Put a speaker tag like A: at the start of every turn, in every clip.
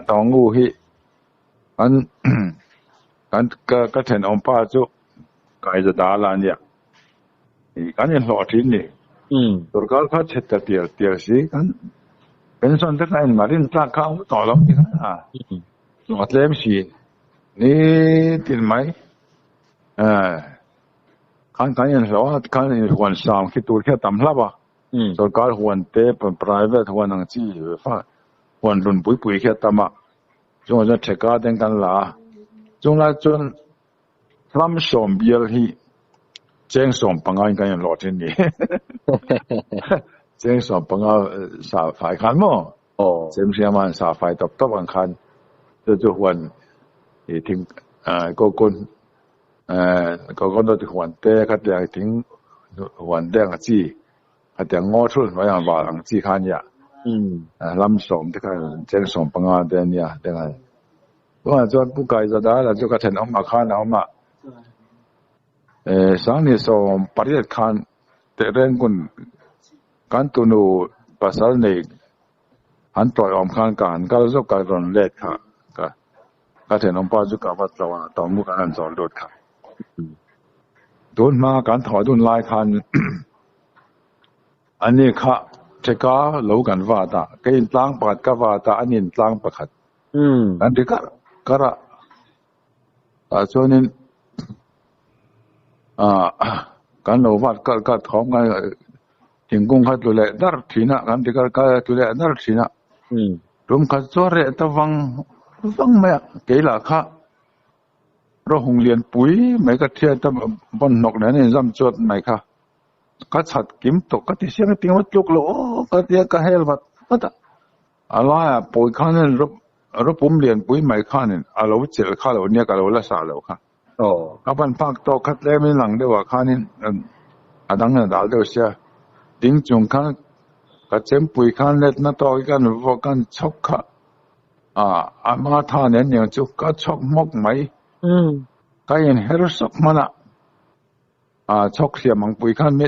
A: Tawngu hi an kan ka ka thenawm pa chu kaiza dal a nia ih kan inhlawh thin ni sorkar kha chhe ta tial tial si kan pension te kha engmah rin tlak kha a awm tawh lo ti kha a a tlem si ni tin mai khan kan inhlawh a khan inhuan sam khi tur khi a tam hlauh a sorkar huan te private huan ang chi huan run pui pui khi a tam a chungah chuan theka te kan la a chunglai chuan ram sawm bial hi cheng sawm panga in kan inhlawh thin ni cheng sawm panga sa fai khan maw chem hriam a sa fai tawp tawp ang khan chu chu huan ih thing coconut coconut huan te khatiang thing huan te ang chi Hetiang ngaw thul hnuai ang val ang chi kha a nia. Lam sawm te kha cheng sawm panga te a nia te kha. Tunah chuan Pu Kaizada lah chu ka thenawm ah khan a awm a. Sangni sawm pariat khan Tehrengkun kan tunu pasal nei an tawiawm khan ka han kal zawk ka rawn let kha ka ka thenawm pa chu ka va tlo a tawng kan han chawl lut kha. Tun hma kan thawh dun lai khan ani kha theka lo kan vat a, ka in tlang pakhat ka vat a, ani in tlang pakhat kan ri kar kar a, tah chuanin ah kan lo vat kar kar thawm kan thingkung kha tlu leh dar thin a, kan ti kar kar a tlu leh dar thin a, tum khat chu a reh ta vang vang mai a, keilah kha. Rawhung lian pui mai ka thiat a vawn hnawk nen a inzam chuat mai kha ka chhat kim tawh ka ti siang ting vat tluk lo aw ka tia ka hel vat vat a a laiah pawi khanin rawpum lian pui mai khanin a lo chelh kha lo nia ka lo la sah loh kha ka ban phak tawh kha tlemin lang deuhah khanin a dang a dal deuh sia ding chung khan ka chempui khan letna tawk hi ka han chhawk kha. A hma tha nen niang chu ka chhawk hmawk mai. Ka inher sawk hman a, a chhawk hliam ang pui khan mi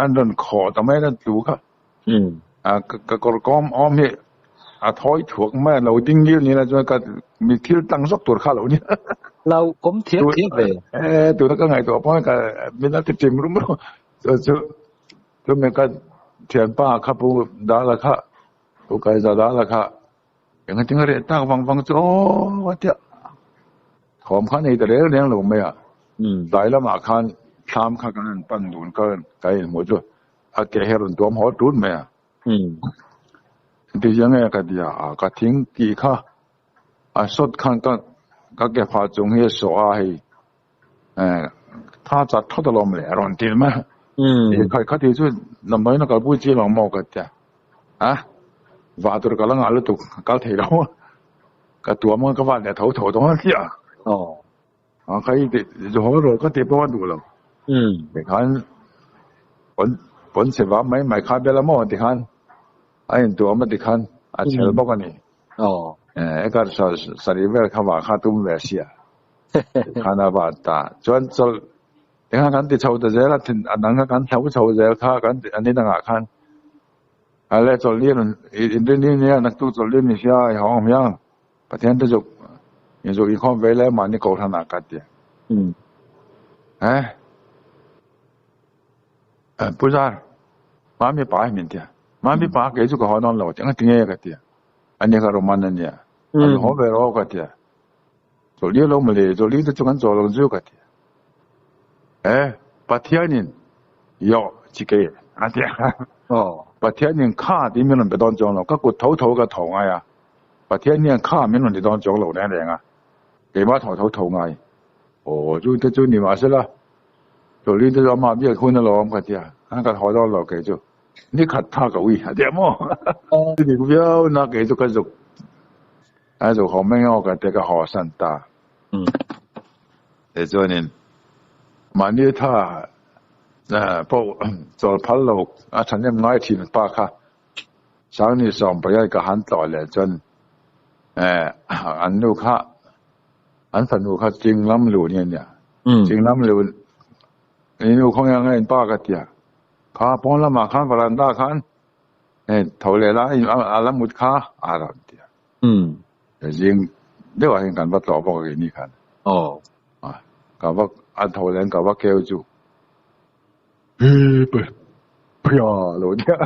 A: an rawn khawh ta mai a rawn tlu kha. Ka kawr kawm awm hi a thawi thuak mai a, lo ding ngil ni la chuan ka mi thil tang zawk tur kha a lo nia.
B: Lo kawm thiam thiam ve.
A: E tuna ka ngaihtuah pawh ka min a ti ṭim rum rum. Chu chu chumi ka thianpa kha pu Dala kha pu Kaiza Dala kha Engati nga reh tak vang vang chu aw a tia thawm kha nei ta reng reng lo mai a. Tlai lamah khan thlam kha kan han pan dun ka ka inhmuh chu a ke hi a rawn tuam haw tun mai a. Engti hian nge ka ti a, ka thing tih kha a sawt khan ka ka ke phah chung hi a sawh a hei tha chat thawt alawm le a rawn ti mai a. Khati chu damdawiin a kalpui chi lo maw ka ti a. A vah tur ka la ngah lutuk ka kal thei lo a ka tuam a ka van leh tho tho dawn a tia a ka i haw rawh ka tih pawh a duh lo tikhan pawn pawn chhe vang mai mai kha bel a maw tikhan a intuam a tikhan a chhel bawk a ni e kar sarih vel kha vah kha tum ve sia tikhan a van ta chuan chawlh Engah kan ti chho ta zel a, a dang kha kan hlo chho zel kha kan ti a ni dangah khan a le chawlhli rawn inrinni nia naktuk chawlhli ni sia i hawng awm hiang Pathian te zuk inzuk inkhawm ve le mahni kohhran ah ka ti a eh Pu Zar Mami pa hi min ti a Mami pa kei chu ka haw dawn lo a ti engati nge ka ti a ani kha Roman a nia a lo haw ve rawh ka ti a. Chawlhli lo mawle, chawlhli te chu kan chawl ang chu ka ti a. E, Pathianin Yoh chi kei a ti a. Pathianin kha tiin min rawn pe dawn chuang lo, ka kut tho tho ka tho ngai a. Pathian hian kha min rawn ti dawn chuang lo reng reng a, keimah tho tho tho ngai. Aw, chu te chu ni mahsela, chawlhli te chu amah biak hun alawm ka ti a, an ka tho dawn lo kei chu. Ni khat tha ka ui a ti a maw? Dik viau na kei chu ka zuk. A zu haw mai ngawk ka te ka haw san ta. Tichuanin mahni tha pawh chawl phal lo a thahnem ngai thin pa kha Sangni sawm pariat ka han tlawh leh chuan an nu kha. An fanu kha Chinglam lu ni a nia. Chinglam lu i nu khawnge ang a in pa ka tia. Kha pawn lamah khan varanda khan tho leh la a la mut kha a rawn tia. Zing deuhah hian kan va tlawh bawk a keini khan. Ka va a tho leh ka va keu chu Phia lo nia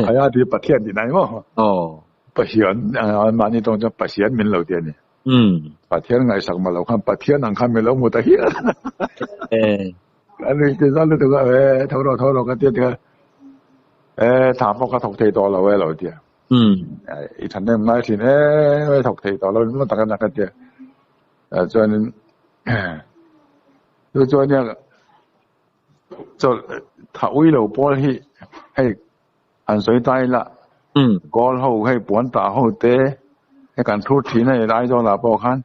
A: Khaia ti Pathian tih nai maw? Pathian mahni tawng chuan Pathian min lo ti a ni. Pathian ngaihsak mah lo khan Pathian ang khan min lo hmu ta hial. Ka nui ti zan lutuk a, e tho rawh tho rawh ka tia tikhan e thla pawh ka thawk thei tawh lo e lo tia. I thahnem ngai thin e thawk thei tawh lo ni tak a ka tia. Chuanin chu chuan nia chawlh tha ui lo pawl hi hei han sawi ta ila kawl ho hei puan tah ho te hei kan thur thin a ni Aizawl ah pawh khan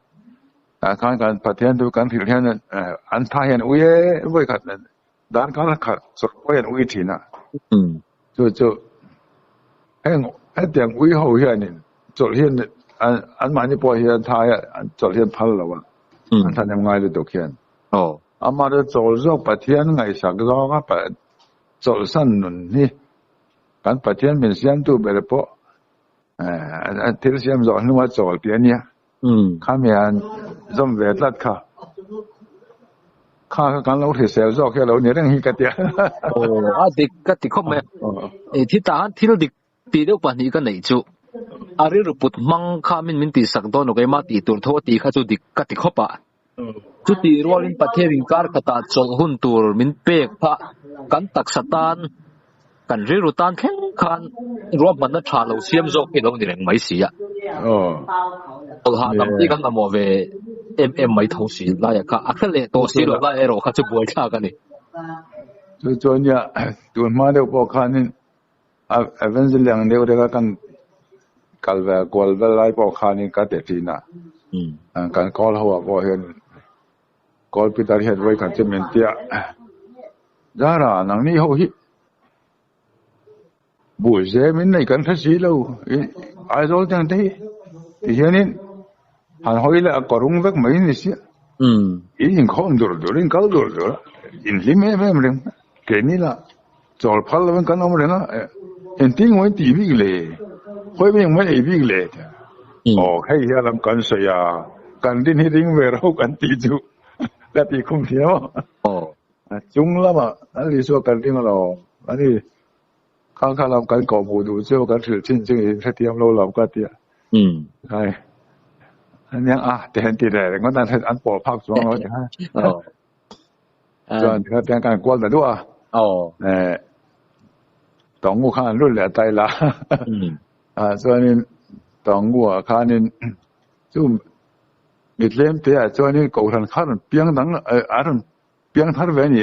A: tah khan kan Pathian chu kan hrilh hian an tha hian ui e vawi khat dan kar khat chawlh pawh hian ui thin a chu chu heng hetiang ui ho hianin chawlh hian an mahni pawh hian tha hian chawlh hian phal lo a an thahnem ngai lutuk hian. Amah chu chawl zawk Pathian ngaihsak zawnga chawlhsan nun hi kan Pathian min siamtu ber pawh thil siam zawh hnua chawl tih a nia. Khami han zawm ve tlat kha. Kha kha kan lo hrisel zawk hi a lo ni reng hi ka tia.
B: Aw a dik ka ti khawp mai a. Thi ta han thil dik tih deuh pahnih ka neih chu a rilru put hmang kha min min tihsak dawn lo keimah tih tur tho a tih kha chu dik ka ti khawp a. Chutih rualin Pathian inkar khatah chawlh hun tur min pek kha kan taksa tan, kan rilru tan thleng khan ruahmanna tha lo siam zawk hi lo ni reng mai si a. Chawlh hahdam hi kan mamawh ve em em mai tho si laia kha a hre leh tawh si lo lai erawh kha chu buaithlak a ni.
A: Chu chuan nia tun hma deuh pawh khanin Evangeline ang deuh reka kan kal ve kual vel lai pawh khanin ka ti thin a, kan call ho ah pawh hian call Peter hian vawi khat chu min tia Zara nangni ho hi buh zem in nei kan hre si lo Aizawl te ang te hi ti hianin han hawi leh a kawrung vek mai ni sia in inkhawm dur dur in kal dur dur a in hlim em em reng keini lah. Chawl phal lovin kan awm reng a, engtin nge tih bik le, khawi bik mai ei bik le tia. Aw hei hian lam kan sawi a, kan din hi ring ve ro kan tih chu ka tih khum thiam a. A chung lamah an Isua kan ring alawm, ani kha kha lam kan kawh hmuh duh chu kan hrilh thin chu in hrethiam lo lam ka tia. Hai aniang a ti han ti reng ringawt a, an pawh phak chuang lo ti kha. Chuan tikha tiang kan kual ta duah a. Eh Tawngu khan an lut leh a tai la. Ah chuanin Tawngu ah khanin chu mi tlem te ah chuanin Kohhran kha rawn piang dang a rawn piang thar ve a ni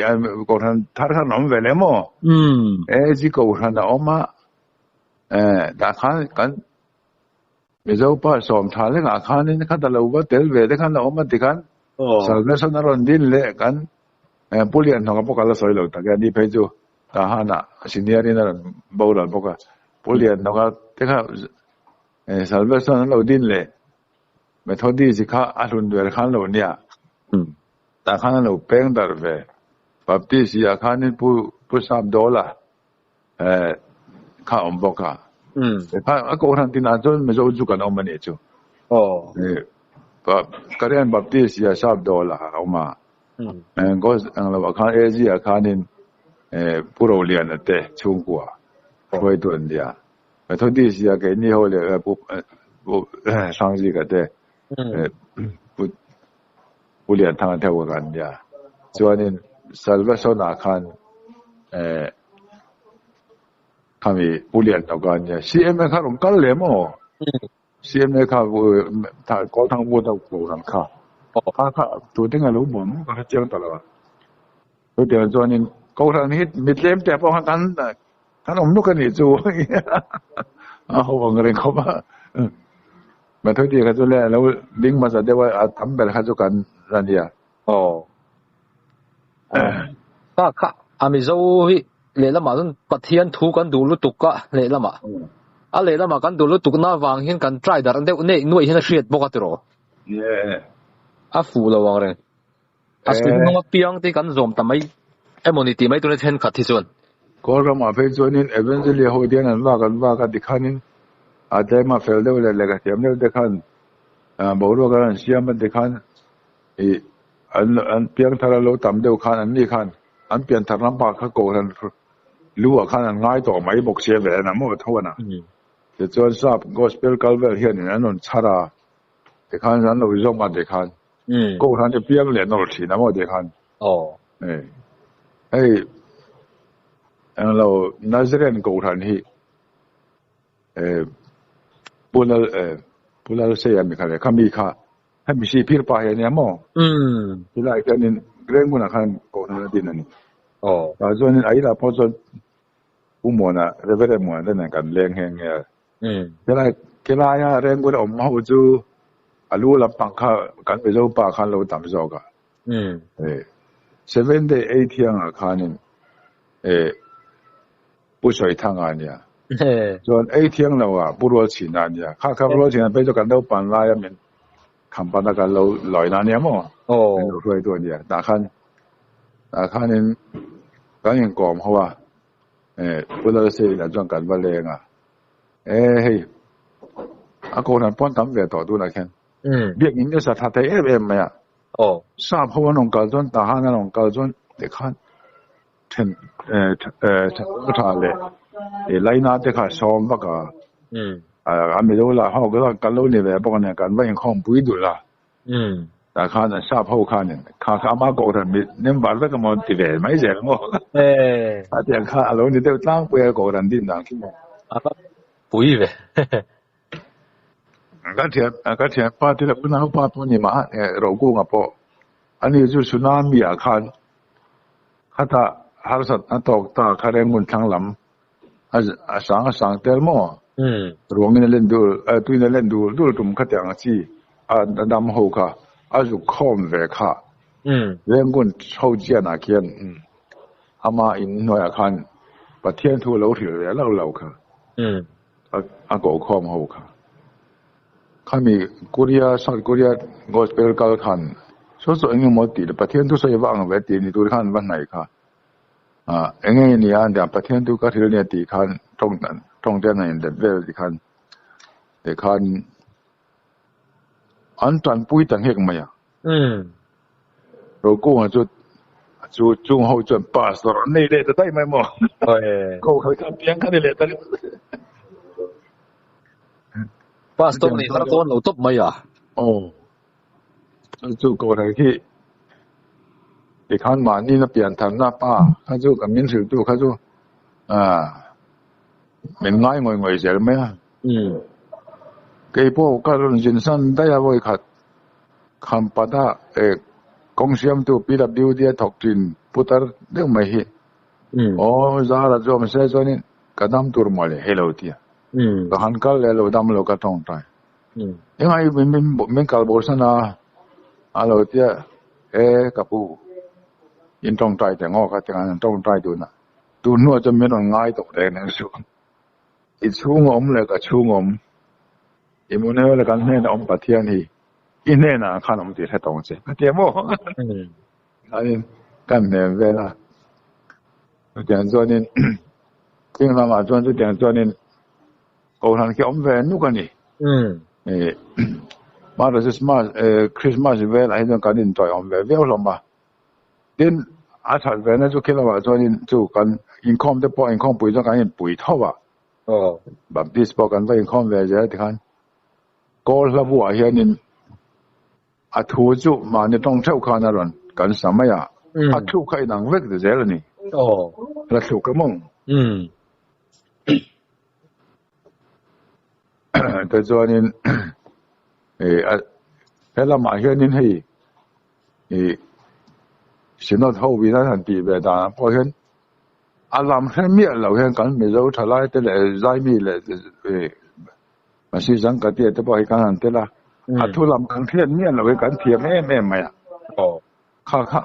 A: Kohhran thar kha rawn awm ve leh maw? Eh chi Kohhran a awm a eh tah khan kan Mizo pa sawm tha lengah khanin kha ta lo va tel ve te khan a awm a tikhan Salvation a rawn din leh kan Pu Lianhnawka pawh ka la sawi lo tak e, ani phei chu Tahanah senior in a rawn boral bawk a, Pu Lianhnawka te kha Salvation an lo din leh Methodist kha a hlun ber khan lo nia, tah khan a lo peng darh ve, Baptist ah khanin Pu Sapdawla kha awm bawk a. Kha a kohhran tinah chuan Mizo chu kan awm a nih chu. Korean Baptist hi a sap dawl a awm a. Ang lo ah khan AG ah khanin Pu Roliana te chhungkua hruaitu an nia. Methodist hi a keini ho leh Pu Hrangzika te Pu Lianthanga te ho kan nia. Chuanin Salvation ah khan khami Pu Lianhnawka an nia. CMA kha rawn kal leh maw? CMA kha Kawlthang Vut a program kha. Kha kha tute nge lo buai maw ka hre chiang ta lo a. Chutiang chuanin Kohhran hi mi tlem te pawh khan kan kan awm nuk a nih chu a ho ang reng khawp a. Methodist kha chu le lo ding hmasa deuh a, a tam ber kha chu kan la nia.
B: Aw. Kha kha a Mizo hi lehlamah chuan Pathian thu kan duh lutuk a lehlamah. A lehlamah kan duh lutuk na avang hian kan try darh deuh neih nuaih hian a hriat bawk a tiraw.
A: Yeah.
B: A fuh lo ang reng. A sum hmang apiang te kan zawm ta mai emawni tih mai tuna thenkhat hi chuan.
A: Kawlram ah phei chuanin Evangelia ho hian an vak an vak a tikhanin a tlema fel deuh leh lehkha thiam deuh te khan boruak an rawn siam a tikhan ih an an piangthar a lo tam deuh khan an ni khan an pianthar lampang kha kohhran lu ah khan an ngai tawh mai bawk sia ve a na maw tho a na. Tichuan sap gospel kal vel hianin an rawn chhar a. Tikhan an lo zawm a tikhan Kohhran i piang leh nawlh thin a maw tikhan hei englo Nazarene Kohhran hi Pu Lal Pu Lalseia mi kha leh kha mi kha hemi si phir pa hi a nia maw tilai hianin Grenghmunah khan Kohhran a din a ni tah chuanin a inah pawh chuan Pu Muana Reverend Muana te nen kan leng nghe nghe a. Helai khelaia Rengul awm ho chu a lu lampang kha kan Mizo pa khan lo tam zawk a. Seven day ei thiangah khanin Pu Sawithanga a nia. Chuan ei thiang lo ah Pu Rualchhina a nia. Kha kha Pu Rualchhina phei chu kan naupan laia min khampana kan lo lawina a nia maw? Min lo hruaitu a nia. Tah khan tah khanin kan inkawm ho a. Pu Lalseiin a chuan kan va leng a, e hei a kohhran pawn tam ve tawh tunah khian biakinn te sa tha thei em em mai a, sap ho an rawn kal chuan Tahan an rawn kal chuan tikhan then tha leh laina te kha sawm vak a, a mizo lah ho kan lo ni ve bawk a nia kan va inkhawmpui dul a. Tah khan an sap ho khanin kha kha ama kohhran mit nem var vek emaw ti ve mai zel maw? A tiang kha a lo ni deuh tlangpui a kohhran din dan khi maw?
B: A va pui ve.
A: Ka thian ka thianpa te leh unaupa pawh ni mah Rokunga pawh ani chu tsunami ah khan khatah harsat a tawk ta kha Rengun thlang lam a sang a sang tel maw? Ruangin a len dul tuin a len dul dul tum khatiang a chi a dam ho kha a zuk khawm ve kha Rengun ho chianah khian ama in hnuaiah khan Pathian thu a lo hrilh ve lo lo kha a koh khawm ho kha. Khami Korea South Korea gospel kal khan saw saw eng emaw tih Pathian thusawi va ang ve tih ni tur khan va hnaih kha. Ah eng nge nia an tia Pathian chu ka hrilh ania tih khan tawng tawng te an inlet vel tih khan tih khan an tanpui ta nghek mai a. Rokunga chu chu chung ho chuan pastor an nei leh ta daih mai maw. Ko kha kha piang kha ni leh ta
B: Pastor nei har dawn lo tawp mai a.
A: Aw. Chu kohhran khi tikhan mahni na pian tharna pa kha chu kan min hrilhtu kha chu ah min ngai ngawih ngawih zel mai a. Kei pawh ka rawn zin san daih a vawi khat Khampata eh kawng siamtu PWD a thawk thin putar deuh mai hi aw zara chu awm se chuanin ka dam tur mawle hei lo tia ka han kal leh lo dam lo ka tawngtai. Engai min kal bo san a, a lo tia e ka pu in tawngtai teh ngaw kha tiang an tawngtai dun a, tun hnuah chuan min rawn ngai tawh reng reng suh. I chhung a awm leh ka chhung a awm, i muneu leh kan hnenah awm Pathian hi i hnenah khan awm tih hre tawng che ka tia maw? Khanin kan hnem vel a, chutiang chuanin thing lamah chuan chutiang chuanin Kohhran khi awm ve nuk a ni. Christmas Christmas velah hi chuan kan intawi awm ve viau hlawm a. Tin, a that ve na chu khi lamah chuanin chu kan inkhawm te pawh inkhawmpui chuan kan inpui tho a. Baptist pawh kan va inkhawm ve zel tikhan Kawl hlabuah hianin a thu chu mahni tawng theuh khan a rawn kan sa mai a. A thluk kha inang vek zel a ni. La thluk ka mawng. Tichuanin he lamah hianin hei ih Synod ho in an han tih ve danah pawh hian a lam hre miah loh hian kan Mizo thalai te leh Zaimi leh ih Masi Zangkatia te pawh hi kan han tel a, a thu lam kan hriat miah loh hi kan thiam em em mai a. Kha kha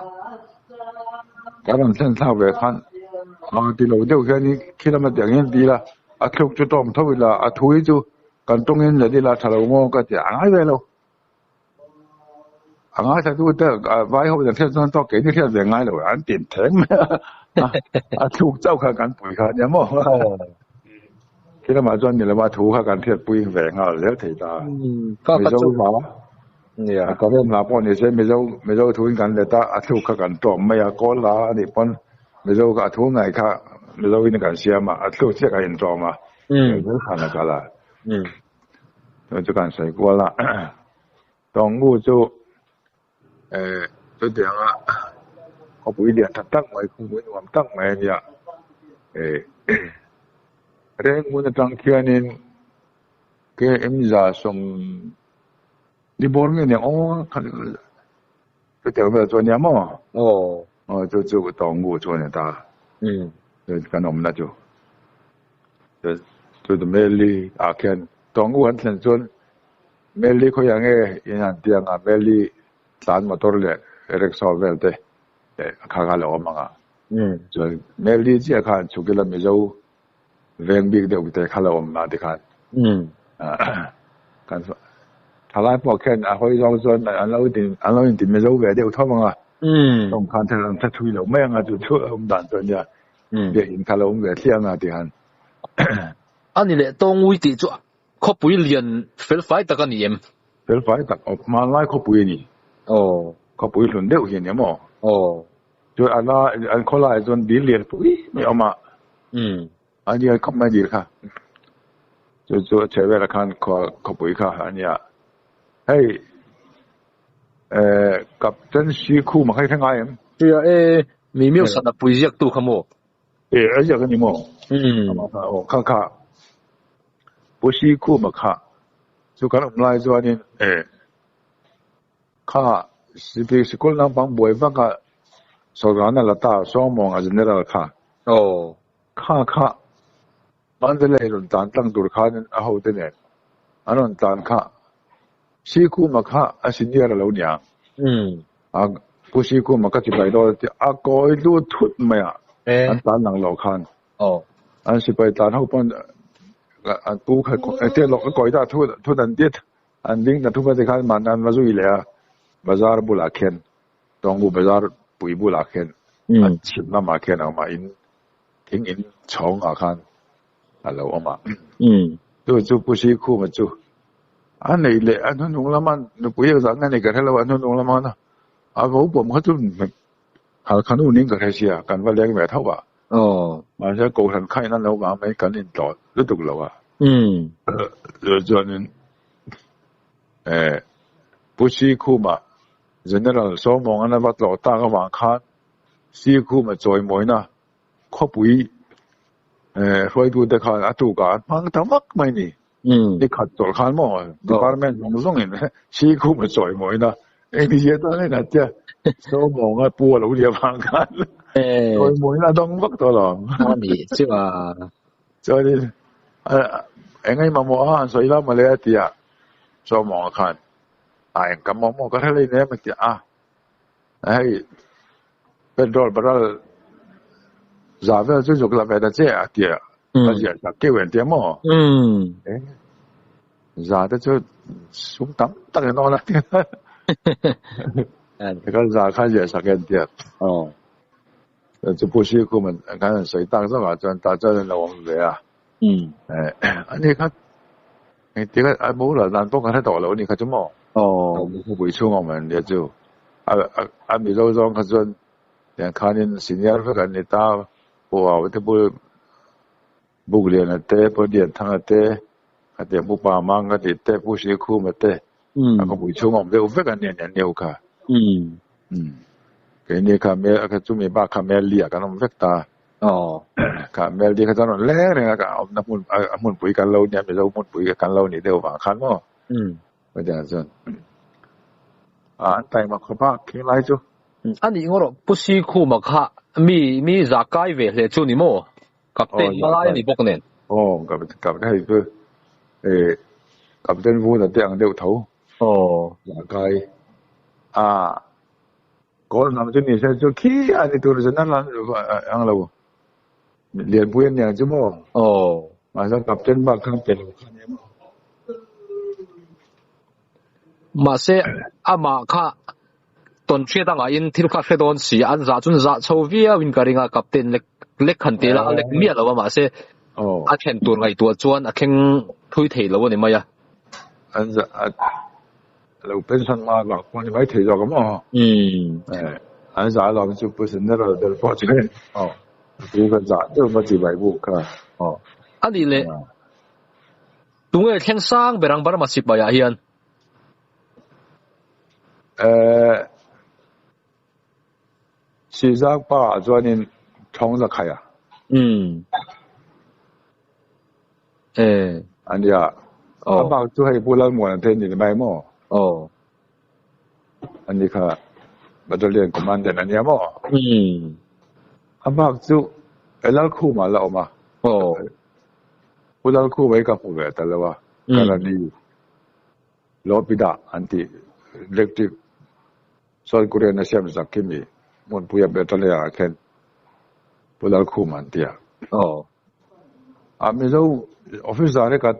A: ka rawn thlen thlak ve khan a ti lo deuh hian i khi lama tiang hian ti ila a thluk chu tawm tho ila a thu hi chu kan tawngin let ila tha lo maw ka ti a ngai ve lo. A ngaithla tu te vai ho in an hriat chuan tawk keini hriat ve ngai lo an tin theng mai a, a thluk chauh kha kan pui kha ania maw? Khi lamah chuan ni lova thu kha kan hriatpui ve nghal zel thei ta. Mizo hla a Korean hla pawh ni se Mizo Mizo thu in kan let a, a thluk kha kan tlawm mai a, Kawl hla a nih pawn Mizo kha a thu ngai kha Mizo in kan siam a, a thluk chiah kan intlawm a, zel khan a kal a. Chuan chu kan sawi kual a. Tawngu chu eh chutianga khawpui lian tha tak mai khawpui nuam tak mai a nia eh Rengun atang khianin KM 100 ni bawr nge nia aw chutiang vel chu a nia maw aw chu chu Tawngu chu a ni ta kan awmna chu chu Meli ah khian Tawngu an thlen chuan. Meli khawiah nge in han ti ang a, Meli tlan motor leh rickshaw vel te kha kha lo awm ang a. Chuan Meli chiah khan chhuk ila Mizo veng bik deuh te kha lo awm na ti khan kan thalai pawh khian a hawi zawng chuan an lo in an lo inti Mizo ve deuh tho ang a. Tawng khan thil an hre thui lo mai ang a chu chu a awm dan chuan nia biakinn kha lo awm ve thliah ang a ti khan.
B: Ani leh tawngui tih chu Khawpui lian felfai tak a ni em?
A: Felfai tak aw, hmanlai khawpui a ni.
B: Aw.
A: Khawpui hlun deuh hi a ni maw?
B: Aw.
A: Chuan a la an khawlaiah chuan dil lian pui mai a awm a.
B: Umm.
A: A lian khawp mai dil kha. Chu chu a chheh velah khan khua khawpui kha a nia. Hei eh Captain Sikhuma kha i hre ngai em?
B: Hria e, mi miau sana pui ziaktu kha maw?
A: E a ziak a ni maw? Aw kha kha Pu Sikhuma kha chu kan awm lai chuanin e kha Sipi sikul naupang buai vak a Sawrkana la ta Sawngmawng a General kha kha kha Mandalay rawn tlan tlang tur khanin a hote nen an rawn tlan kha Sikhuma kha a senior a lo nia. A Pu Sikhuma ka sipai dawn a ti a kawi lut thut mai a an tlan lang loh khan an sipai tlan ho pawn an pu kha engtin lawk a kawi ta thut thut an tit an ding ta thup a tikhan mahni an va zui leh a bazar bulah khian Tawngbu bazar pui bulah khian a chhim lamah khian a awm a in thing in chhawng ah khan a lo awm a. Chu chu Pu Sikhuma chu a nei leh a hnuhnung lama nupui a zah nge ni ka hre lo a hnuhnung lama khan a vo pawm kha chu Halkha nu ning ka hre sia kan va leng ve tho a. Mahse Kohhran kha in an lo vang mai kan intlawh lutuk lo a. Chuanin Pu Sikhuma General Sawmawng an va tlawh tak avang khan Sikhuma chawimawina Khawpui hruaitute khan a tukah an hmang ta vak mai ni. Ni khat chawlh khan maw department zawng zawngin Sikhum a chawi mawina eng zia tan in a tia Sawmawnga pu a lo lia vang khan chawi mawina a dawng vak tawh lo.
B: Ani chu a.
A: Chuanin eng nge mamawh a an sawi la mawle a tia Sawmawnga khan a eng ka mamawh ka hre lei nem a tia a hei Petrol barrel za vel chu zuk la ve ta che a ti a, ka ziah tak keuh en tia maw? Za te chu sum tam tak in awn a ti a, ka za kha ziah sak en tia. Chu Pu Srikhum khan an sawi tak zawk ah chuan tah chuan an lo awm ve a. Ani kha engtik a boral dan pawh ka hre tawh lo ani kha chu maw? Khawpui chhung a awm an nia chu. A Mizo zawng kha chuan tiang khanin senior vek an ni ta, Pu Au te bul Bukliana te, Pu Lianthanga te, khatiang Pu Pamang ka tih te, Pu Srikhuma te, a khawpui chhung a awm deuh vek an ni an nia kha. Keini kha chumi bak kha Meli ah kan awm vek ta.
B: Aw.
A: Kha Meldi kha chuan rawn leng reng a, ka awmna hmun a hmunpui kan lo nia Mizo hmunpui kan lo nih deuh vang khan maw. Chutiang chuan a an taima khawp a khi lai chu.
B: A nih ngawt rawh Pu Sikhuma kha mi mi za kai ve hle chu ni maw? Captain hmalai a ni bawk nen.
A: Aw captain hei chu eh captain Vuna te ang deuh tho.
B: Aw.
A: Za kai a. Kawl hnam chu ni se chu khi a ni tur zan a ang lo lianpui a niang chu maw
B: aw
A: mahse captain bak khan pe lo kha nia maw
B: mahse amah kha Tawn hriat a ngaihin thil kha hre dawn si a, an zah chuan zah chho viauin ka ring a, captain lek lek han ti la a lek miah lo a mahse a thlen tur ngaihtuah chuan a thleng thui thei lo a ni mai a.
A: An zah a lo pension hma vang pawh a ni mai thei zawk a maw? An zah alawm chu Pu General ber pawh chu hei pu ka zah deuh maw chibai buk kha.
B: A nih leh tunge thleng sang ber ang Burma sipai ah hian?
A: Eh, Sizak pa ah chuanin thawng za khai a.
B: Umm. Eh.
A: A nia. A bak chu hei Pu Lalmuana te ni mai maw?
B: Aw.
A: A ni kha Battalion Commandant a nia maw?
B: Umm.
A: A bak chu Lalkhuma la awm a.
B: Aw.
A: Pu Lalkhuma hi ka hmu ve ta lo a. Karani. Lopida an tih electric South Korean a siam zak khi mi hmunpuia Battalion ah khen Pu Lalkhum an ti a.
B: Aw.
A: A Mizo officer hi ka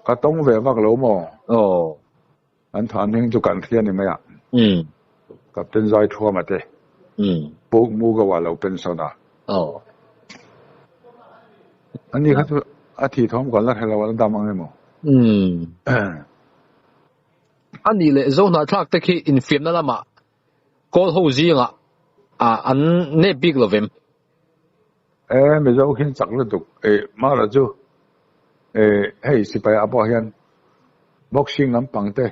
A: ka tawng ve vak lo maw?
B: Aw.
A: An than hming chu kan hria ni mai a.
B: Umm.
A: Captain Zaithuama te.
B: Umm.
A: Pu Mugawa lo pension a.
B: Aw.
A: Ani kha chu a thih thawm kan la hre lo a la dam ang emaw.
B: Umm. A nih leh Zohnahthlak te khi infiamna lamah kawl ho zingah an nep bik lo vem.
A: E Mizo khian chak lutuk e Mara chu e hei sipai ah pawh hian boxing lampang te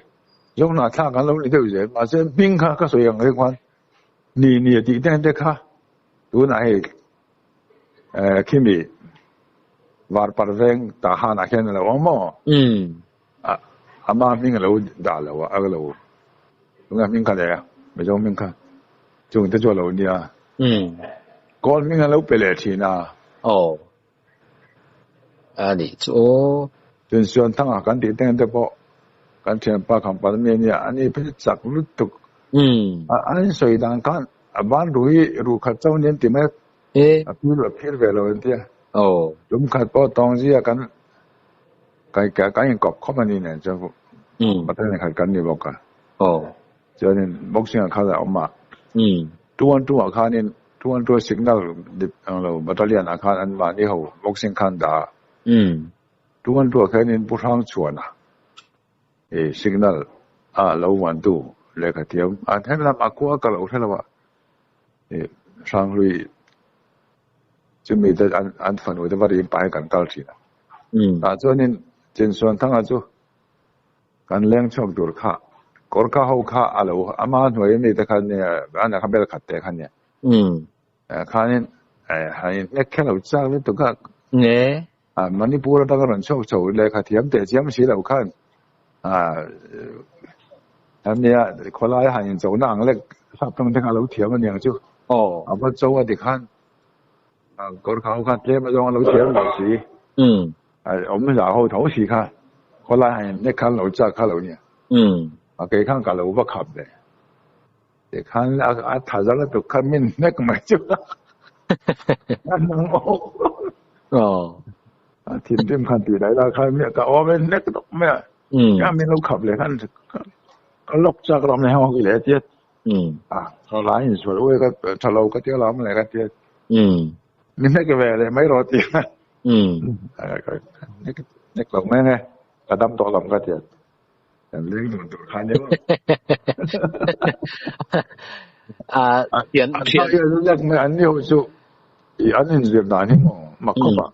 A: Zohnahthlak an lo ni deuh zel mahse hming kha ka sawi ang reng khan ni ni a tih te kha tunah hei Khimi Varpar veng tah hanah hian a lo awm maw? Ama hming a lo dah lo a, a lo tunge hming kha leh a, Mizo hming kha chung te chu a lo nia. Kawl hming a lo pe leh thin a.
B: Aw. A nih chu aw.
A: Chunsuan thangah kan tih teng te pawh kan thianpa khampan mi a nia, ani phei chu chak lutuk. An sawi dan khan A ban ru hi ru khat chauh nia an ti mai a, a phir a phir ve lo an ti a. Tum khat pawh tawng zia kan kan inkawp khawp a ni nen chuan Pathian khat kan ni bawk a. Chuanin boxing ah khan a awm a. 212 ah khanin 212 signal ang lo battalion ah khan an mahni ho boxing khan dah a. 212 ah khanin Pu Hrangchhuana I signal a lo vuantu lehkha thiam an hem lam a khua ka lo hre lo a, i Hranghlui chumi te an fanu te va rim pah hi kan kal thin a. Tah chuanin Chinsuanthanga chu kan leng chhuak tur kha kawrka ho kha a lo ama hnuai ami te kha nia a kha bel khat te kha nia. Khanin han inhnek kher lo chak lutuk a. Manipur atanga rawn chhuak chho lehkha thiam teh chiam si lo khan ania khawlai han inchona ang lek sap tawng te kha a lo thiam aniang chu. A va cho a ti khan kawr kha ho khan tlem azawng a lo thiam lo si. Awm zah ho tho si kha khawlai han inhnek khan lo chak kha lo nia. A kei khan ka lo va khap ve. Tikhan a tha zal lutuk kha min hnek mai chu a nang awk. A thinrim khan tih lai lai khan ka awm e hnek tawp mai a. Ka min lo khap leh khan ka lawk chak lam leh hawk leh tia. A ka lai in sual ui ka tha lo ka tia lam leh ka tia. Min hnek ve leh mai rawh tia. Hnek hnek lo mai nge ka dam tawh lam ka tia. Kan leng dun tur kha nia.
B: A thian thian.
A: An mai an ni ho chu i an inzir dan hi maw mak khawp a.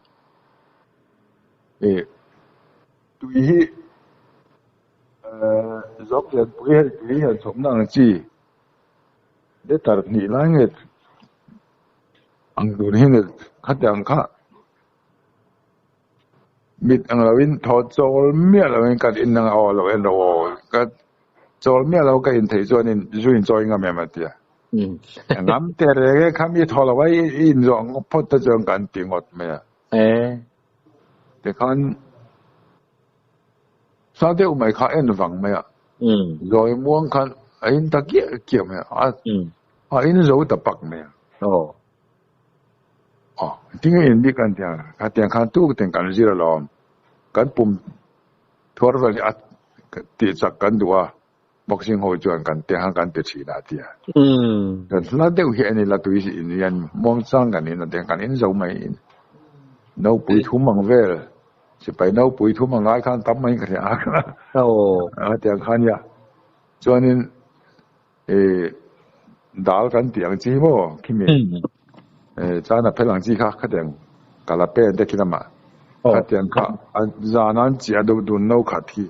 A: I tui hi zawk lian pui hei tui hian chhawmna ang chi liter hnih lai nge ang tur hi nge khatiang kha Mit ang loin thaw chawl miah loin kan in ang a aw lo en rawh aw ka chawl miah lo ka in theih chuan in zu in chawi ngam em a ti a. Ngam te reng e kha mi thaw lo a i in zawh phawt te chuan kan ti ngawt mai a. Tikhan sa deuh mai kha en vang mai a. Zawi muang khan a in ta kiah kiah mai a. A in zo ta pak mai a. Aw, tinge in bik an tia, khatiang khan tuk ten kan zir alawm, kan pum thuar vel hi a tih chak kan duh a, Boxing ho chuan kan te khan kan ti thin a tia. Kan hla deuh hi a ni la tui in hian muangchang kan in a tia kan in zo mai in. Nopui thum ang vel sipai nopui thum ang lai khan tam mai ka hria a a tiang kha nia. Chuanin ih dal kan tih ang chi maw khimi china phel ang chi kha khatiang kala pen te khi lamah khatiang kha zan an chiah deuh dun no khat hi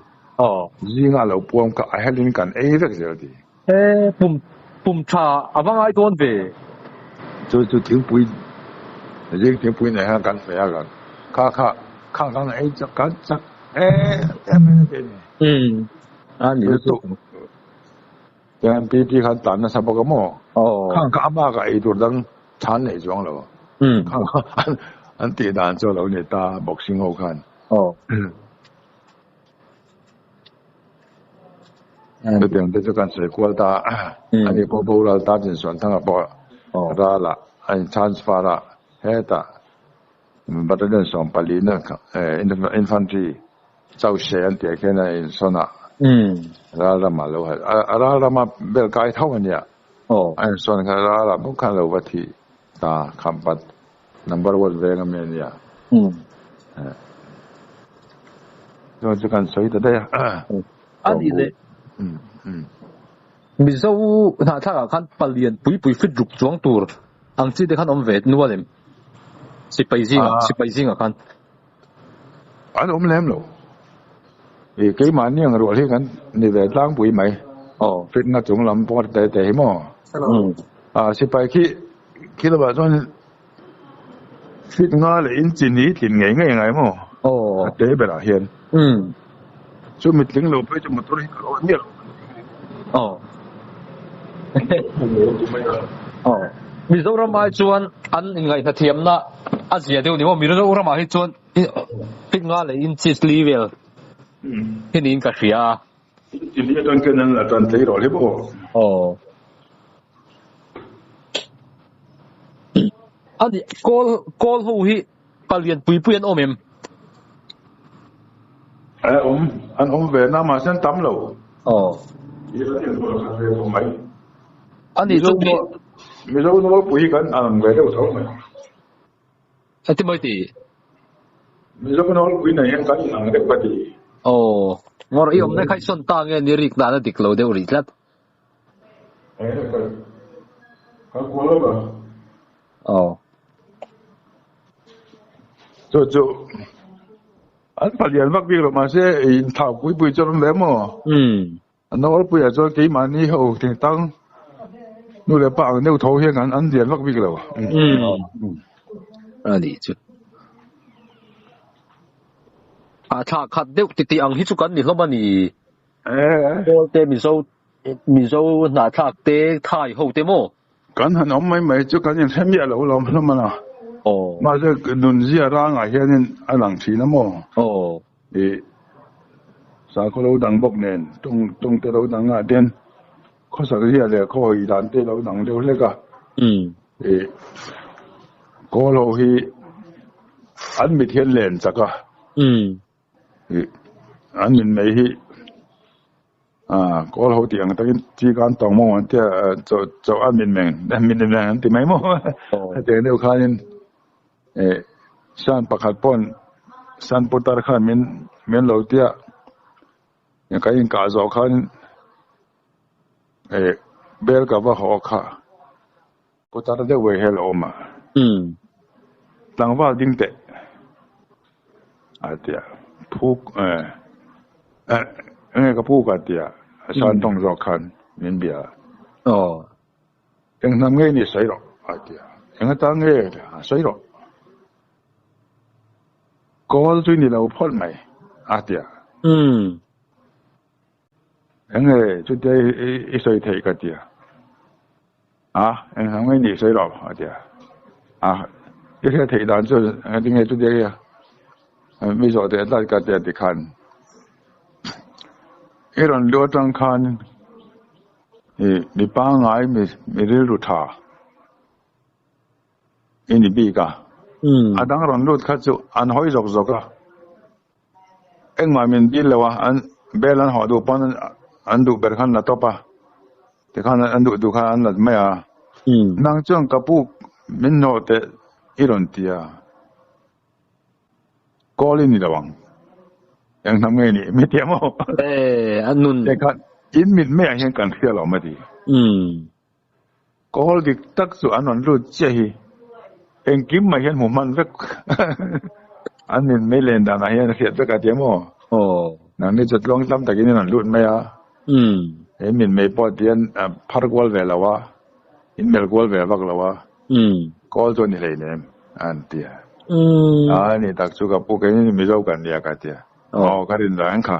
A: zinga a lo puam kha a helin kan ei vek zel ti.
B: He pum pum tha a va ngai dawn ve.
A: Chu chu thingpui zing thingpui nei khan kan hmeh a kan kha kha khang kan ei chak kan chak em em mai na te ni.
B: A ni lutuk.
A: Chuan PT khan tan nasa bawk a maw? Khang kha ama ka ei tur dang chhan nei chuang lo. Khang kha an tih dan chu a lo ni ta boxing ho khan. Chutiang te chu kan sawi kual ta a, ani pawh boral ta chin Suanthanga pawh rala a in transfer a, hetah Battalion 14 na infantry Chauhse an tih ah khian a insawn a, ral ramah lo ha, a ral rama bel kai tho a nia, a insawn kha ralah bawk khan lo va thih ta Khampat number one veng ami a nia. Chuan chu kan sawi ta daih a.
B: A nih leh Mizo hnahthlak ah khan palian pui pui fit ruk chuang tur ang chi te khan awm ve nual em? Sipai zingah sipai zingah khan.
A: An awm lem lo. I keimahni ang rual hi kan ni ve tlangpui mai. Fitna chung lam pawh te te hi maw? Sipai khi khi lamah chuan fit nga leh in chi ni tlin ngei ngei ngai maw? A te berah hian. Chu mitling lo phei chu motor hi ka lo miah lo.
B: Mizoram ai chuan an inngaihna thiamna a zia deuh ni maw? Mizoramah hi chuan fit nga leh inches li vel hi niin ka hria a.
A: India atang khian an la tan thei rawh hle bawk.
B: Aw. Ani kawl kawl ho hi palian pui pui an awm em?
A: An awm an awm ve na mahse an tam lo.
B: Aw.
A: Mai.
B: Ani chu
A: Mizo nawlpui hi kan ang ve deuh tho mai.
B: A ti mai ti.
A: Mizo nawlpui nei hian kan inang deuh ka ti.
B: Aw, ngawr i awmna kha i sawn ta nge ni rik dan a dik lo deuh rih tlat.
A: Ka kual lo ka.
B: Aw.
A: Chu chu an palian vak bik lo mahse inthau pui pui chuan awm ve maw?
B: Umm.
A: A nawlpuiah chuan keimahni ho thingtang nu leh pa ang deuh tho hian an an lian vak bik lo.
B: A nih chu. A thla khat deuh titi ang hi chu kan ni hlawm a ni. Kawl te Mizo Mizo hnahthlak te Thai ho te maw?
A: Kan han awm mai mai chu kan inhre miah lo lawm hlawm a na. Mahse nunzia rangah hianin a lang thin a maw? Ih sakhaw lo dang bawk nen tawng tawng te lo dang ah ten khawsak zia leh khaw hawi dan te lo dang deuh hlek a. Ih kawl ho hi an mit hian len chak a. Ih an mit mai hi kawl ho tih ang takin chi khan tawng maw an tia chaw chaw an mit meng mit meng an ti mai maw hetiang deuh khanin. Eh san pakhat pawn san putar khan min min lo tia ka inkah zawh khan eh bel ka va haw kha putar deuh ve hi a lo awm a tlangval ding teh a tia phuk eh enge ka pu ka tia san tawng zawk khan min bia a. Eng hnam nge ni sawi rawh a ti a, eng atan nge a sawi rawh. Kawl chu ni lo phawt mai a ti a. Eng nge chutia i sawi theih ka ti a, a eng hnam nge ni sawi rawh a ti a, a i hriat theih dan chu engtin nge chutia mi zawh teh tlat ka ti a tikhan i rawn luh atang khan. Ih mi pangngai mi mi rilru tha i ni bik a, a dang rawn lut kha chu an hawi zawk zawk a, engmah min dil lo a, an bel an hawh duh pawn an duh ber khan la tawp a, tikhan an duh duh khan an la mai a. Nang chuan ka pu min hnawh teh i rawn ti a, Kawl i ni lo ang. Eng hnam nge ni? Mi tiang aw.
B: Eh, a nun.
A: Tikhan in mit maiah hian kan hria lo mai ti. Kawl dik tak chu an rawn lut chiah hi engkim mai hian hmu hman vek an mit mai len danah hian a hriat vek a tia maw? Nangni chu tluang tlam takin in rawn lut mai a, he mit mai pawh tihian phar kual ve lo a, in melh kual ve vak lo a, kawl chu a ni hleinem an ti a. A ni tak chu ka pu keini Mizo kan nia ka ti a. Aw ka rin reng kha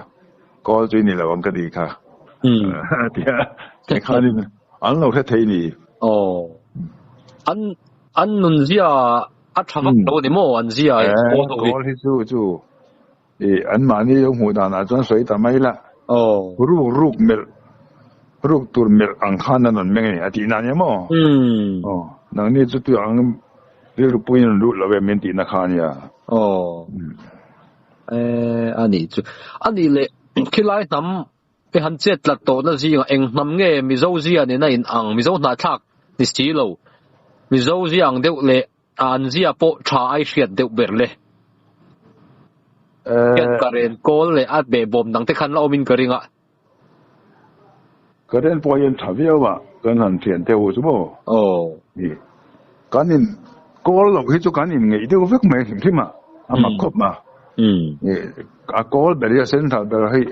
A: kawl chu i ni lo ang ka ti kha a ti a tikhanin an lo hre thei ni.
B: Aw an an nun zia a tha vak lo ni maw an zia
A: kawl ho hi. Kawl hi chu chu i an mahni lo hmuh danah chuan sawi ta mai la.
B: Aw.
A: Ruk ruk melh ruk tur melh ang khan an rawn meng a ni a tihna nia maw. Aw nangni chu tui ang rilru puiin an lut lo em min tihna kha ania.
B: Aw. Eh, a nih chu. A nih leh, khilai hnam i han chet tlat tawhna zingah eng hnam nge Mizo zia nena in ang, Mizo hnahthlak ni si lo, Mizo zia ang deuh leh a an zia pawh tha ai hriat deuh ber le. Hian ka ren kawl leh a behbawm dang te khan la awmin ka ring a.
A: Ka ren pawh hian tha viau a, kan han thian te u chu maw?
B: Aw.
A: Ni. Kan in kawl loh hi chu kan in ngeih deuh vek mai hrim hrim a, a mak khawp ma. Ni, a kawl ber hi a central ber hi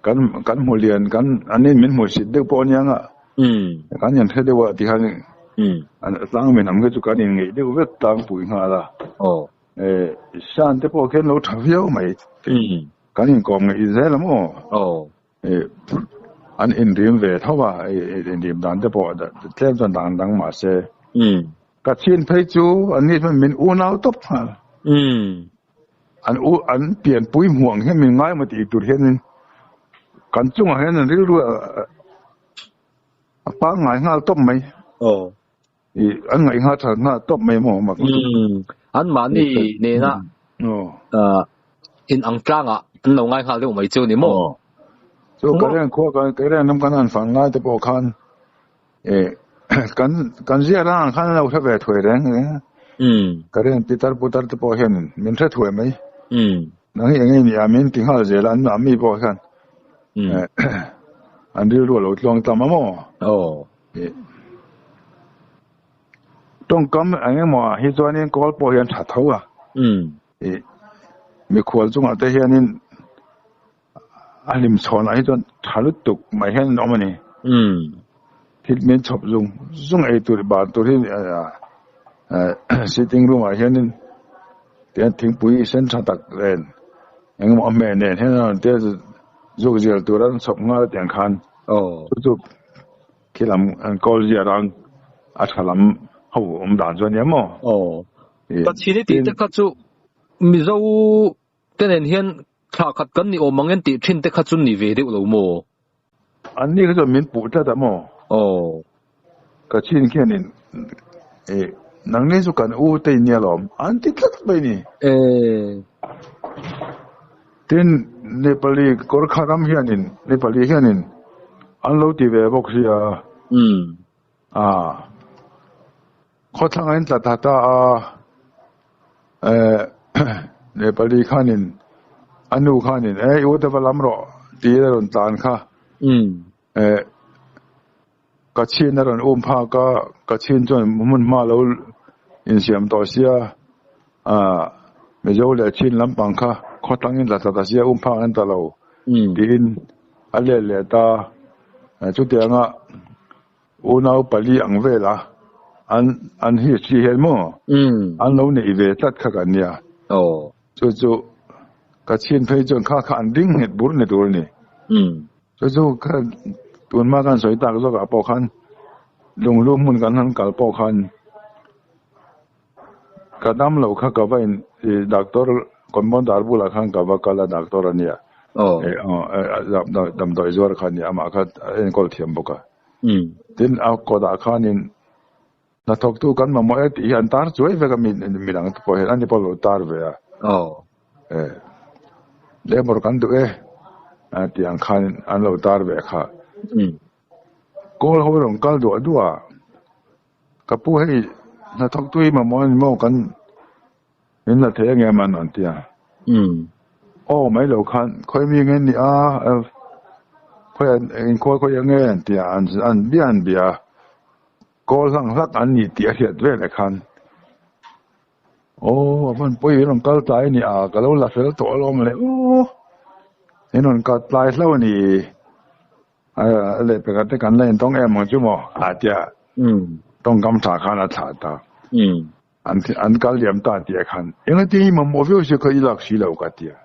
A: kan kan hmu lian kan an in min hmu sit deuh pawh aniang a. Kan in hre deuh a ti khan an tlang min ang hi chu kan in ngeih deuh vek tlangpui nghal a.
B: Aw.
A: Eh, Shan te pawh khian lo tha viau mai. Kan inkawm ngeih zel a maw?
B: Aw.
A: An inrim ve tho a, inrim dan te pawh tlem chuan dang dang mah se. Ka chhin phei chu an ni chuan min unau tawp nghal. An u an pianpui hmuh ang hian min ngai maw tih tur hianin kan chungah hian an rilru a pangngai nghal tawp mai.
B: Aw.
A: I an ngaih ngha tha ngha tawp mai maw mak lutuk.
B: An mahni nena in ang tlangah an lo ngai nghal deuh mai chu ni maw?
A: Chu ka ren khua kan ka ren lam kan han fan lai te pawh khan e kan kan zia rang ang khan an lo hre ve thuai reng reng a. Ka ren pitar putar te pawh hian min hre thuai mai. Nang hi eng nge ni a min ti nghal zel a an mahni pawh hian an rilru a lo tluang tam a maw? Tawngkam eng emaw ah hi chuanin kawl pawh hian tha tho a. Ih mikhual chungah te hianin a hlim chhawnah hi chuan tha lutuk mai hian an awm a ni. Thil min chhawp zung zung ei tur ban tur hi sitting room ah hianin tihian thingpui sen tha tak nen eng emaw a hmeh nen hian a rawn tia zuk zial tur an chhawp nghal a tiang khan chu chu. Khi lam an kawl zia rang a tha lam ho awm dan chu a nia maw?
B: Aw. Pathian i tih te kha chu Mizo te nen hian thla khat kan ni awm ang en tih thin te kha chu ni ve deuh lo maw?
A: An ni kha chuan min puh tlat a maw?
B: Aw.
A: Ka chin khian in eh nangni chu kan u te in nia lawm an ti tlat mai ni.
B: Eh.
A: Tin, Nepali Gorkha ram hianin Nepali hianin an lo ti ve bawk si a. A khawthlang a in tla ta ta a, eh Nepali khanin a nu khanin eh i u te va lam rawh tiin a rawn tlan kha. Eh ka chhin a rawn um phak a, ka chhin chuan hmun hma lo insiam tawh sia, ah Mizo leh chhin lampang kha khawtlang in tla tla ta sia um phak an ta lo tiin a let leh ta, chutianga unau pali ang vela an an history hian maw an lo neih ve tlat kha kan nia, chu chu ka chhin phei chuan kha kha an ding nghet bur ni tur a ni. Chu chu kha tun hma khan sawi tak zawkah pawh khan lunghlu hmun kan han kal pawh khan ka dam loh kha ka va in ih doctor compounder bulah khan ka va kal a doctor a nia damdawi zuar kha a nia amah kha a enkawl thiam bawk a tin a kawtah khanin hnathawktu kan mamawh e tih hi an tar chuai vek a mi midang te pawh hian ani pawh a lo tar ve a labour kan duh e. Tih ang khan an lo tar ve kha. Kawl ho rawn kal duah duah a, ka pu hei hnathawk tu hi mamawh a ni maw kan min la thei ange man an ti a. Aw mai lo khan khawi mi nge ni a, khawi an inkhawi khawi ange an ti a, an bia an bia a, kawl hlang hlak an ni tih a hriat veleh khan. Aw a van pawi in rawn kal tlai a ni a ka lo la fel tawh alawm le aw in rawn kal tlai hlauh a ni a leh pekah te kan la intawng em ang chu maw a tia tawngkam tha khan a thlah ta an an kal liam ta tih ah khan engati hi mamawh viau se kha i lak si lo ka tia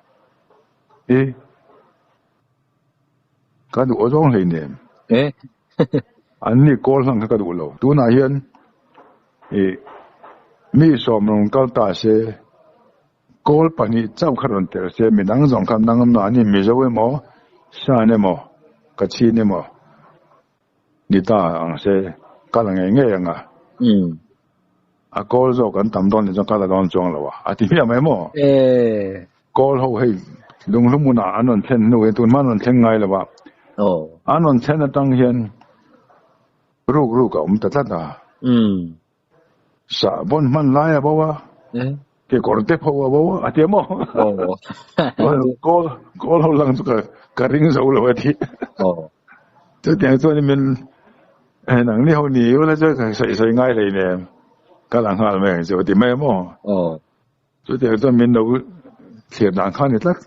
A: e ka duh awzawng hleinem an ni kawl hlang kha ka duh lo tunah hian. Ih, mi sawm rawn kal ta se, kawl pahnih chauh kha rawn tel se, midang zawng kha nang mahni Mizo emaw, Shan emaw, Kachin emaw ni ta ang se, kal a ngei ngei ang a. A kawl zawk an tam dawn leh chuan kal a dawn chuang lo a, a ti hmiah mai maw? Kawl ho hei lunghlu hmunah an rawn thlen hnu hian tun hma an rawn thleng ngai lo a, an rawn thlen atang hian Ruk ruk a awm ta tlat a. Sah vawn hman lai a bo a, kekawr te pho a bo a, a ti a maw? Kawl kawl ho lang chu ka ka ring zo lo a ti. Chutiang chuan min nang ni ho ni ula chu ka sawi sawi ngai hlei nen ka la nghal mai ang chu a ti mai a maw? Chutiang chuan min lo thlir dan kha a ni tlat.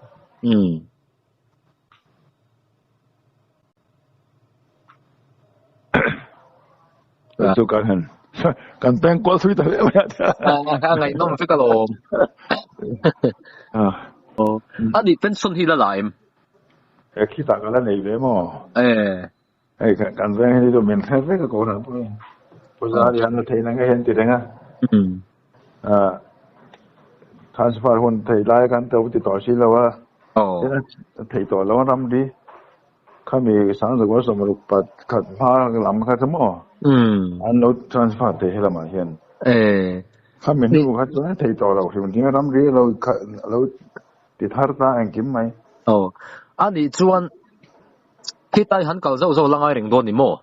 A: Chu kan han kan peng kual thui ta hle mai a.
B: A ngaihnawm vek alawm. A nih pension hi la la em?
A: He khitah ka la nei ve maw?
B: E.
A: Hei kan veng hi chu min hre vek a ko rang pawh Puja hi an la thei nang hian ti reng a. Transfer hun thei lai kan to ti tawh si lo a. Thei tawh lo a ramri khami sangzakua sawmruk pat khat hma lam kha chu maw an lo transfer thei helamah hian. Khami hnu kha chuan thei tawh lo hrim tinge ramri lo lo ti thar ta engkim mai.
B: A nih chuan Khitai han kal zauh zauh la ngai reng dawn ni maw?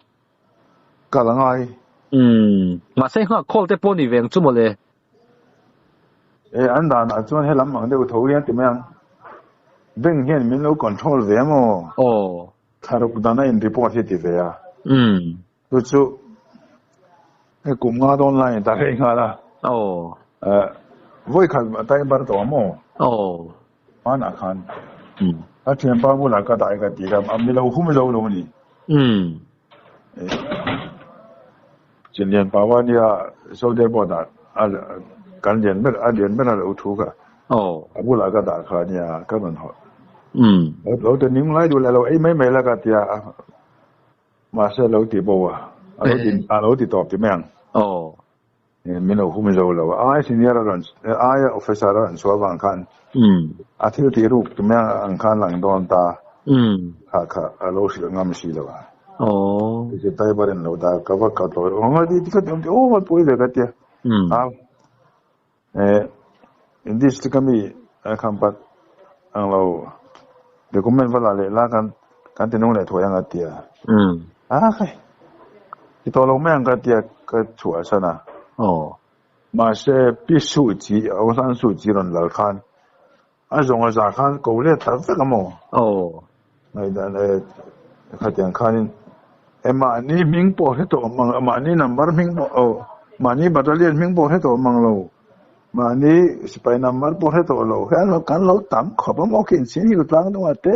A: Kal a ngai.
B: Umm, mahse nghak khawl te pawh ni ve ang chu mawle.
A: E, an danah chuan helam ang deuh tho hian ti mai ang. Bank hian min lo control ve a maw?
B: Aw.
A: Thlaruk dana in report hi ti ve a.
B: Umm.
A: Chu chu hei kum nga dawn lai in ta rei nghal a.
B: Aw.
A: Eh, vawi khat tai bar tawh a maw?
B: Aw.
A: Hmanah khan
B: Umm.
A: Ka thianpa bulah ka dai ka ti kha a mi lo hum zo lo a ni.
B: Umm.
A: Eh, Chinlian pa wa nia soldier board ah a kan lian ber a lian ber a lo thu kha.
B: Aw.
A: A bulah ka dah kha nia ka rawn haw.
B: Umm.
A: Lo ti ning lai duh leh lo ei mai mai la ka ti a. Mahse lo ti bo a, a lo ti a lo ti tawp ti mai ang.
B: Aw.
A: Min lo hum zo lo a, ai senior a rawn aia officer a rawn chhuah avang khan a thil tih ruk ti mai ang khan lang dawn ta. Kha kha a lo hrilh ngam si lo a.
B: Aw.
A: Ti driver in lo dah ka va ka tlawi aw nga ti ka ti awm ti aw va pawi ve ka tia. A eh in district ami a kham pat ang lo document va la leh la kan kan ti nung leh thuai ang a tia. A khai ti tawh lo mai ang ka tia ka chhuah san a.
B: Aw.
A: Mahse pi Suh Chi Aung San Suu Kyi rawn lal khan a zawng a za khan ko let ta vek a maw?
B: Aw.
A: Ngaihdan eh khatiang khanin e mahni hming pawh hre tawh mang mahni number hming pawh aw mahni battalion hming pawh hre tawh mang lo mahni sipai number pawh hre tawh lo hian kan lo tam khawp a maw khi inchhing hil tlang deuh ah te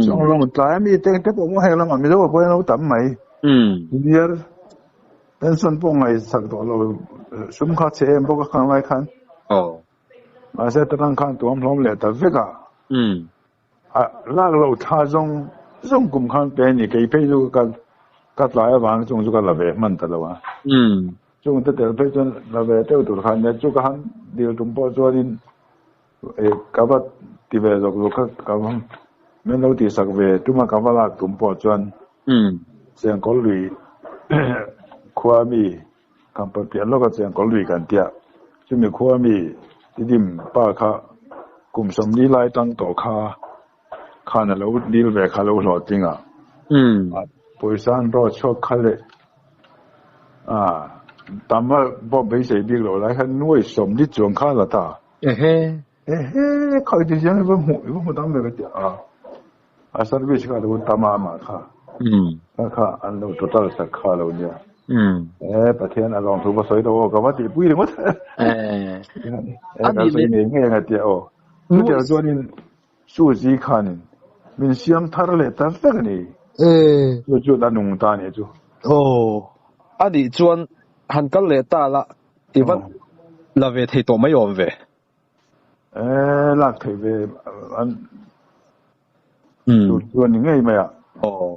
A: Chawng tlai ami te te pawh maw heng lamah Mizo ah pawh hian lo tam mai senior pension pawh ngaihsak tawh lo sum kha chhe em bawk a khang lai khan mahse ta tang khan tuam hlawm leh ta vek a. A lak lo thla zawng zawng kum khan pe a ni. Kei phei chu ka ka tlai avang chung chu ka la ve hman ta lo a. Chung te tel phei chuan la ve teuh tur khan nia chu ka han dil tum pawh chuanin eh ka va ti ve zawk zawk kha ka va min lo tihsak ve tuma ka va lak tum pawh chuan Chengkawl lui khua mi Khampat piah lawka Chengkawl lui kan tia chumi khua mi Tidim pa kha kum sawmli lai tang tawh kha. Khan a lo dil ve kha lo hlawhtling a. Pawisa an rawt chhuak kha leh a tam a pawh beisei bik loh lai khan nuai sawmli chuang kha a la ta.
B: Ehe.
A: Ehe khawi ti chiang i va hmuh i va hmu tam ve ka ti a. A service kha a lo tam a amah kha. Kha kha an lo total sak kha a lo nia. E Pathian a lawmthu va sawi lo aw ka va tihpui ringawt.
B: E.
A: E kan sawi ngei ngei ang a tia aw. Chutiang chuanin Suzy khanin min siam thar leh ta vek a ni. Chu chu a nung ta a nih chu.
B: Aw, a nih chuan han kal leh ta la, i va la ve thei tawh mai awm ve.
A: E, lak theih ve an chu chu a ni ngei mai a.
B: Aw.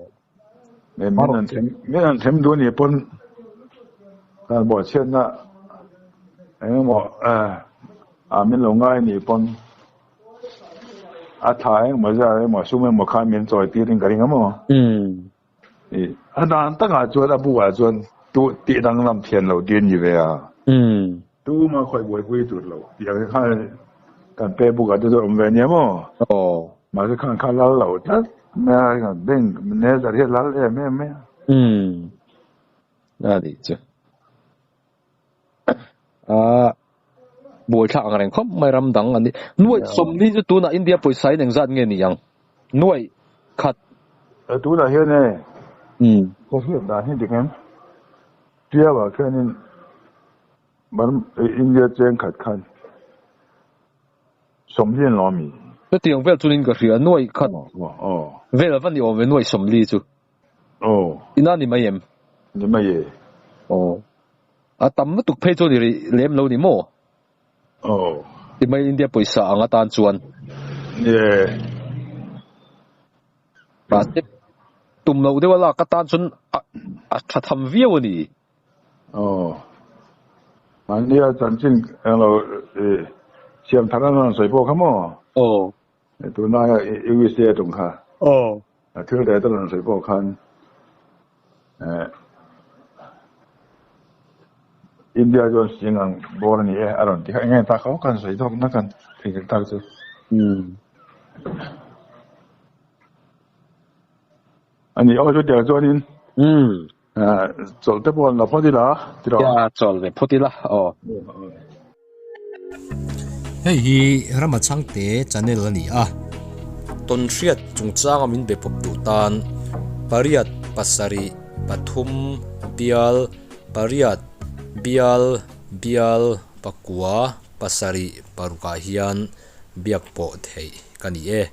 A: Min an them, min an them duh a nih pawn kan bawhchhiatna eng emaw a min lo ngai a nih pawn A tha engmaw zar emaw sum emaw khan min chawi tir in ka ring a maw? A dan takah chuan a buah chuan tu tih danglam thian lo tih a ni ve a. Tuma khawi buaipui tur lo tih ang khan kan pay book ah te chu a awm ve nia maw? Mahse khan kha lal lo tlat mai a, bank manager hi a lal em em mai a.
B: A nih chu. A buaithlak ang reng khawp mai ram dang an ni. Nuaih sawmli chu tunah India pawisa in engzat nge ni ang? Nuaih khat.
A: E tunah hian e ka hriat dan hi dik em? Tiau ah khianin India cheng khat khan sawmli an lawm mi?
B: Chutiang vel chunin ka hria nuaih khat vel a va ni awm ve nuaih sawmli chu. Ina ni mai em?
A: Ni mai e.
B: Aw. A tam lutuk phei chu ni rih lem lo ni maw?
A: Aw.
B: Ti mai India pawisa ang atan chuan.
A: Ni e.
B: Mahse tum loh deuh a lak atan chuan a tha tham viau a ni.
A: Aw. Mahnia chanchin englo siam thar an rawn sawi pawh kha maw?
B: Aw.
A: Tunlaia USA tum kha.
B: Aw.
A: A thil reh te rawn sawi pawh khan India chuan sing ang bawr a ni e a rawn ti kha eng nge tak kha kan sawi zawk na kan theihnghilh tak chu. A ni aw chutiang chuanin chawlh te pawh an la phawt ila tiraw?
B: Tia chawlh ve phawt ila aw. Hei hi Rama Chhangte channel a ni a, tawnhriat chungchanga min be pawp duh tan pariat pasarih pathum bial pariat bial bial pakua pasarih parukah hian biak pawh theih ka ni e.